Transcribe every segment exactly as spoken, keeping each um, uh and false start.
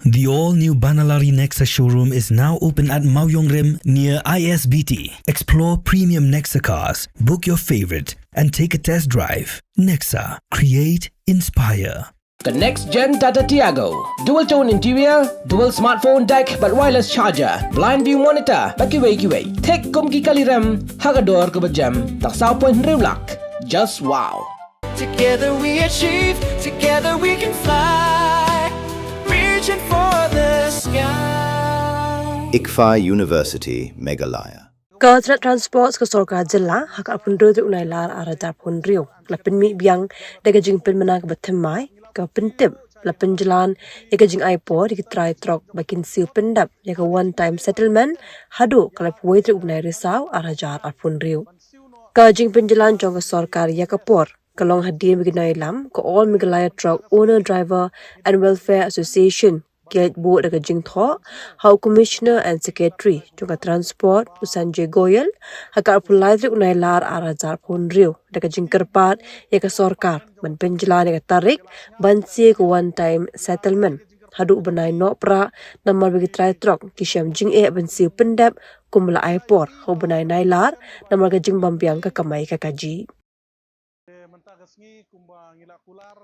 The all-new Banalari Nexa showroom is now open at Mawiongrim near I S B T. Explore premium Nexa cars, book your favorite, and take a test drive. Nexa, create, inspire. The next gen Tata Tiago. Dual tone interior, dual smartphone deck, but wireless charger, blind view monitor, bad kiwei kiwei. Thik kum ki kali rem, ha ka dor kaba jem, tang saw point hynriew lak. Just wow. Together we achieve, together we can fly. Reaching for the sky. ICFAI University, Meghalaya. Ka Tnad Transport ka Sorkar Jylla, ha ka arphew hynriew tarik u Nailar arhajar arphew hynriew, ka la pynmih biang da ka jingpynbna kaba thymmai, kaba pyntip, la pynjlan ïa ka jingai por ïa ki trai trok ba kin siew pyndep ïa ka one time settlement haduh ka laiphew wei tarik u bnai Risaw arhajar arphew hynriew. Ka jingpynjlan jong ka sorkar ïa ka por ka long hadien ba ki nongïalam ka All Meghalaya Truck Owner Driver and Welfare Association ki leit buh da ka jingthoh ha u Commissioner and Secretary jong ka Transport, u Sanjay Goyal, ha ka arphew lai tarik u Nailar arhajar arphew hynriew, da ka jingkyrpad ïa ka sorkar ban pynjlan ïa ka tarik ban siew ka one time settlement haduh u bnai Nohprah, namar ba ki trai trok ki shem jingeh ban siew pyndep kum ba la ai por ha u bnai Nailar, namar ka jingbym biang ka kamai ka kajih. Te mynta ka sngi kumba ngi la kular,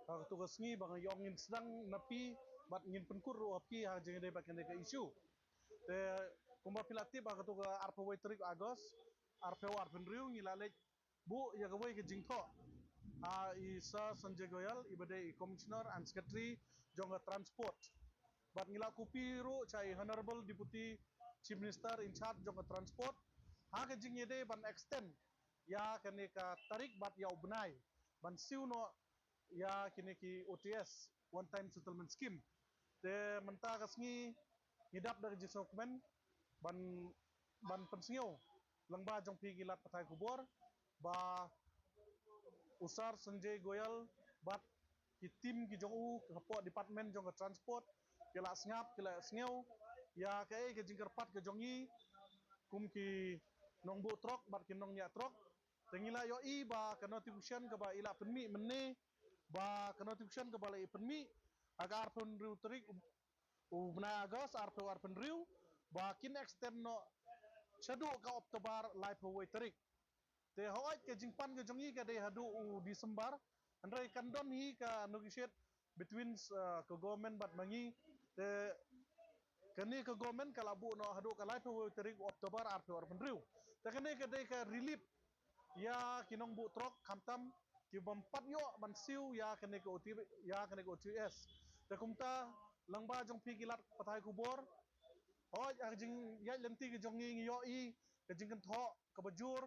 ha kato ka sngi ba nga ong ngin sdang na phi bad ngin pynkut ruh ha phi ha jingïadei bad kane ka issue. Te kumba phi la tip, ha kato ka arphew wei tarik August, arphew arphew hynriew, ngi la leit buh ïa kawei ka jingthoh ha i Sir Sanjay Goyal, i ba dei i Commissioner and Secretary jong ka Transport. Bad ngi la copy ruh sha i Honorable Deputy Chief Minister in charge jong ka Transport ha ka jingïadei ban extend ïa kane ka tarik bad ïa u bnai ban siew noh ïa kine ki O T S, one time settlement scheme. Te mynta ka sngi ngi dap da ka jingsngewkmen ban, ban pynsngew lyngba jong phi ki lad pathai khubor ba u Sir Sanjay Goyal bad ki team ki jong u hapoh department jong ka transport ki la sngap, ki la sngew ïa kaei ka jingkyrpad ka jong ngi kum ki nongbuh trok bad ki nongñiah trok. Te ngi la ïohi ba ka notification kaba i la pynmih mynne, ba ka notification kaba la i pynmih ha ka arphew hynriew tarik u bnai August arphew arphew hynriew, ba kin extend noh shaduh ka October laiphew wei tarik. Te hooid ka jingpan ka jong ngi ka dei haduh u December, hynrei kan don hi ka negotiate between, uh, ka government bad ma ngi. Te kane ka government ka la buh noh haduh ka laiphew wei tarik October arphew arphew hynriew. Te kane ka dei ka relief ïa ki nongbuh trok khamtam ki bym pat ïoh ban siew ïa kane ka O T, ïa kane ka O T S. Te kumta lyngba jong phi ki lad pathai khubor, hooid ha ka jingïaid lynti ka jong ngi ngi ïohi ka jingkynthoh kaba jur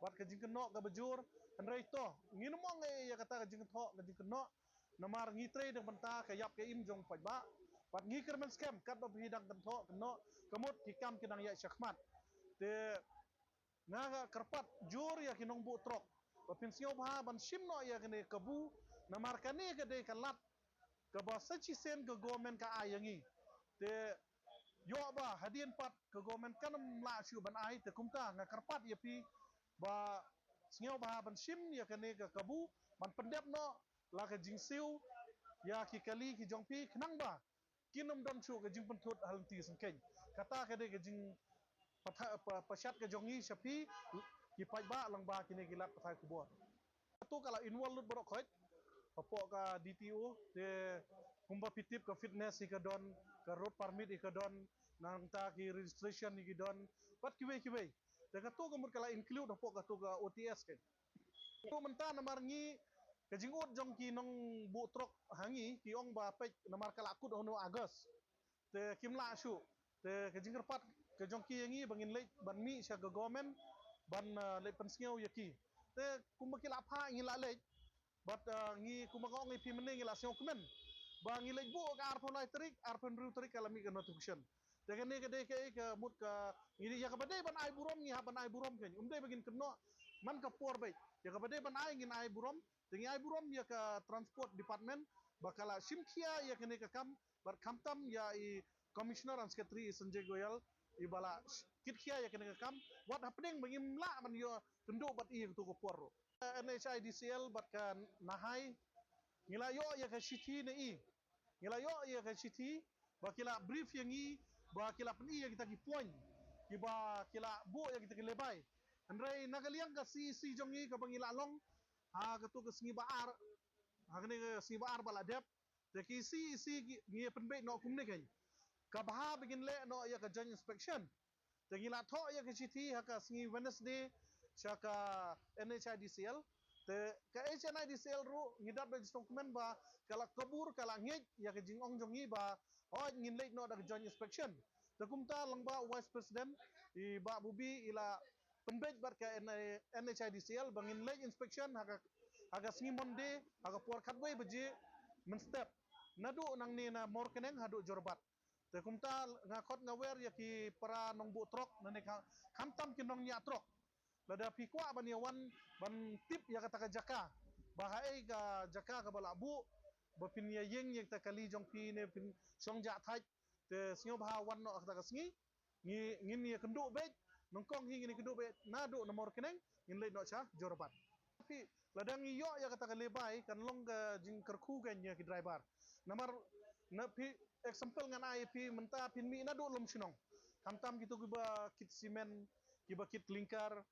bad ka jingkynnoh kaba jur, hynrei to ngin ym ong ei ïa kata ka jingkynthoh ka jingkynnoh, namar ngi trei da ka bynta ka ïap ka im jong paidbah bad ngi kyrmen skhem katba phi dang kynthoh kynnoh ka mut ki kam ki dang ïaid shakhmat. Te nga ka kyrpad jur ïa ki nongbuh trok ba phin sngewbha ban shim noh ïa kane ka kabu, namar kane ka dei ka lad kaba sa shisien ka government ka ai ïa ngi. Te ïoh ba hadien pat ka government kan ym lah shuh ban ai, te kumta nga kyrpad ïa phi ba sngewbha ban shim ïa kane ka kabu ban pyndep noh la ka jingsiew ïa ki kali ki jong phi khnang ba kin ym don shuh ka jingpynthut ha lynti syngkien. Kata ka dei ka jing patha-, pa-, pashat ka jong ngi sha phi ki paidbah lyngba kine ki lad pathai khubor. Kato ka la involve lut baroh khoit hapoh ka D T O, te kumba phi tip ka fitness hi ka don, ka road permit hi ka don, nangta ki registration hi ki don bad kiwei kiwei. Te kato ka mut ka la include hapoh kato ka O T S ka. Te mynta namar ngi ka jingud jong ki nongbuh trok ha ngi ki ong ba peit namar ka la kut ha u August. Te kim lah shuh. Te ka jingkyrpad ka jong ki ïa ngi ba ngin leit ban mih sha ka government ban, ah, leit pynsngew ïa ki. Te kumba ki la phah ngi la leit. Bad, ah, ngi kumba nga ong ïa phi mynne ngi la sngewkmen ba ngi leit buh ka arphew lai tarik, arphew hynriew tarik ka la mih ka notification. Te kane ka dei kaei ka mut ka ngi ïa kaba dei ban ai burom ngi hap ban ai burom, kan ym dei ba ngin kynnoh man ka por beit. Ïa kaba dei ban ai ngin ai burom. Te ngi ai burom ïa ka Transport Department ba ka la shim khia ïa kane ka kam bad khamtam ïa i Commissioner and Secretary i Sanjay Goyal i ba la sh-, kit khia ïa kane ka kam. Wat hapdeng ba ngim lah ban ïoh kynduh bad i ha kato ka por ruh. N H I D C L bad ka NHAI ngi la ïoh ïa ka shithi na i Ngi la ïoh ïa ka shithi ba ki la brief ïa ngi, ba ki la pyni ïa kita ki point kiba ki la buh ïa kita ki lehbai. Hynrei na ka liang ka C E C jong ngi kaba ngi la long ha katu ka sngi ba ar, ha kane ka sngi ba ar ba la dep, te ki C E C ki, ngi pynbeit noh kumne kein, ka bha ba ngin leh noh ïa ka joint inspection. Te ngi la thoh ïa ka shithi ha ka sngi Wednesday sha ka N H I D C L. Te ka N H I D C L ruh ngi dap da jingsngewkmen ba ka la kabur, ka la ngeit ïa ka jingong jong ngi ba hooid ngin leit noh da ka joint inspection. Te kumta lyngba u Vice President i Bah Bubi i la pynbeit bad ka N H I D C L ba ngin leit inspection ha ka, ha ka sngi Monday ha ka por khatwei baje mynstep, naduh nangne na Mawryngkneng haduh Jorabat. Te kumta nga khot nga wer ïa ki para nongbuh trok, lane ka, khamtam ki nongñiah trok. Lada phi kwah ban ïa wan ban tip ïa kata ka jaka, ba haei ka jaka kaba la buh, ba phin ïa ïeng ïa kata ka kali jong phi ne phin shong jah thait, te sngewbha wan noh kata ka sngi. Ngi, ngin ïa kynduh beit, nyngkong hi ngin ïa kynduh beit naduh na Mawryngkneng, ngin leit noh sha Jorabat. Phi, lada ngi ïoh ïa kata ka lehbai, kan long ka jingkyrkhu kein ïa ki driver. Namar na phi, example ngan ai phi, mynta phin mih naduh Lumshnong. Khamtam kito kiba kit cement, kiba kit clinker,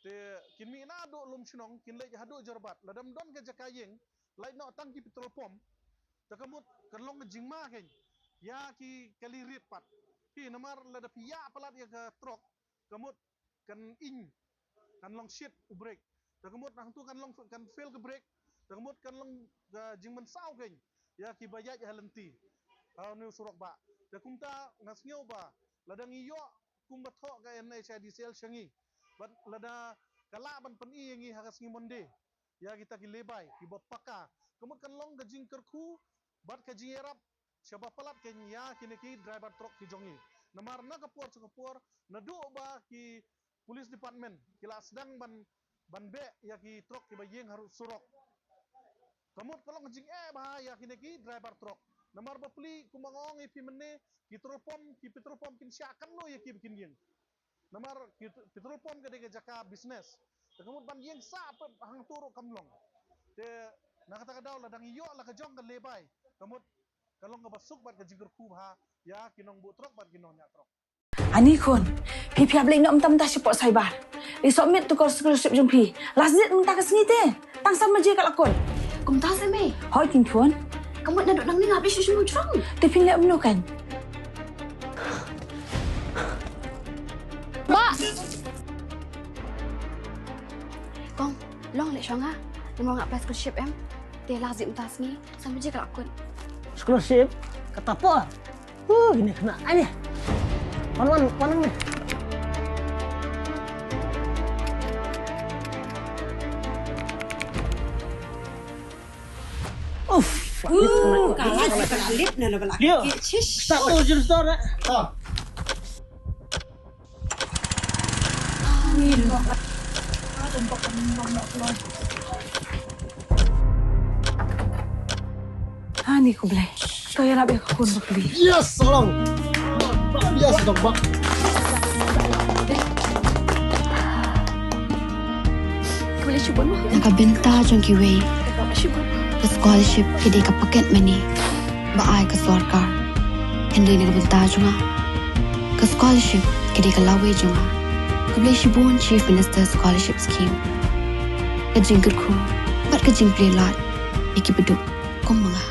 te kin mih naduh Lumshnong, kin leit haduh Jorabat. Lada ym don ka jaka ïeng, leit noh tang ki petrol pump. Te ka mut kan long ka jingma kein ïa ki kali rit pat. Phi, namar lada phi ïa palat ïa ka trok, ka mut kan ing, kan long shit u brake. Te ka mut hangtu kan long, kan fail ka brake. Te ka mut kan long ka jingmynsaw kein ïa kiba ïaid ha lynti, ha une u surok bah. Te kumta nga sngew ba lada ngi ïoh kumba thoh ka N H I D C L sha ngi, bad lada ka lah ban pyni ïa ngi ha ka sngi Monday ïa kita ki lehbai kiba paka, ka mut kan long ka jingkyrkhu bad ka jingïarap shaba palat kein ïa kine ki driver trok ki jong ngi. Namar na ka por sha ka por, naduh ba ki police department ki la sdang ban, ban beh ïa ki trok kiba ïeng harud surok, ka mut ka long ka jingeh bha ïa kine ki driver trok. Namar bapli kumba nga ong ïa phi mynne, ki petrol pump, ki petrol pump kin shah katno ïa ki ba kin ïeng. Namar ki petrol pump ka dei ka jaka business. Te ka mut ban ïeng sah pat hangtu ruh kam long. Te na kata ka daw lada ngi ïoh la ka jong ka lehbai, ka mut ka long kaba suk bad ka jingkyrkhu bha ïa ki nongbuh trok bad ki nongñiah trok. Ani khun, phi phi ap leit noh mynta mynta shapoh cyber. Leit submit tu ka scholarship jong phi. Last date mynta ka sngi te. Tang san baje ka la kut. Kumta se mei. Hooid keiñ khun. Ka mut naduh nangne nga ap leit shu shu jrong. Te phin leh kumno keiñ? Bah! Kong, long leit shong ha. Namar nga apply scholarship em. Te last date mynta sngi, san baje ka la kut. Scholarship? Kata por. Huh, ini kena aja. Wan, wan, wan, wan. Uff, Uh, kalah sa bala lip na bala. Dia. Start tu jurus tu nak. Ani Khublei. To ïarap ïa ka khun bapli. Yes, Long. Yes, Long. Na ka bynta jong kiwei, ka scholarship ka dei ka pocket money ba ai ka sorkar. Hynrei na ka bynta jong nga, ka scholarship ka dei ka lawei jong nga. Khublei shibun Chief Minister Scholarship Scheme. Ka jingkyrkhu bad ka jingplie lad ïa kiba duk kum ma nga.